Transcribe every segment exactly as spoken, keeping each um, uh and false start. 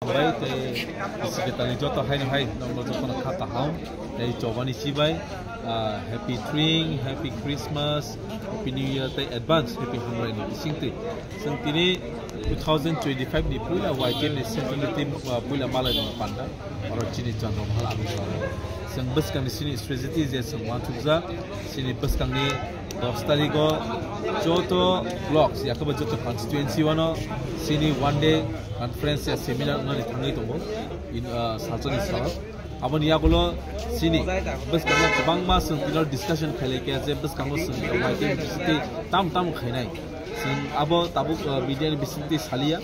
Bai tei secretary joto haino hai nokno jotono kha kaham tei chobani chibai, ah, happy Tring, happy Christmas, happy New Year tei advance happy hamrai ni bisingtwi. Chwng tini two thousand twenty-five ni puila Y T F ni central team, ah, puila malai rok panda oro chini chwng rok hal abisal. Chwng bwskang ni chini strategy je chwng uansukjak, chini bwskang ni dos tarikh o joto blocks, yakaba joto constituency wano chini one day conference ya seminar wngnani thangwi tongo, in, ah, salsa ni salo. Aboni yagulo chini bwskango kwbangma chwng tino discussion khailai khe je bwskango chwng tongmai tei bisingtwi tam tam khainai. Chwng abo tabuk, ah, media ni bisingtwi saliya.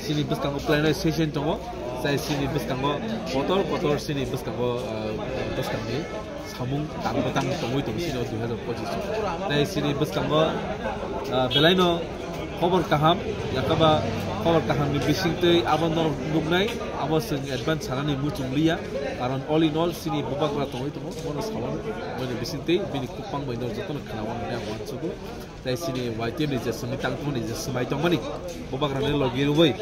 Chini bwskango plenary session tongo. Chai chini bwskango kotor kotor chini bwskango, ah, bwskangni samung tangbo tang tongwi tongo chini o dui hazar pochis o. Tei chini bwskango, ah, belaino khobor kaham, yakaba khobor kaham ni bisingtwi abo norok nuknai, abo chwng advance sanani muchung liya, karon all in all chini bubagra tongwi tongo, bono sawan bini bisingtwi bini khukpang bai norok jotono khnawan hwnwi ang uansugo. Tei chini Y T F ni je simi tangtongmani je swmai tongmani bubagrani logi rwui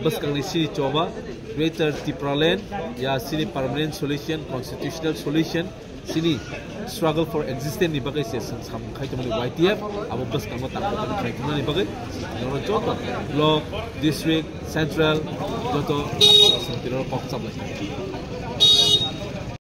bwskangni chini choba Greater Tipraland ya chini permanent solution, constitutional solution, chini struggle for existence ni bagwi se chwng samung khai tongmani Y T F, abo bwskango tangtong khai tongmani bagwi norok joto block, district, central joto chwng tino kok chaplai.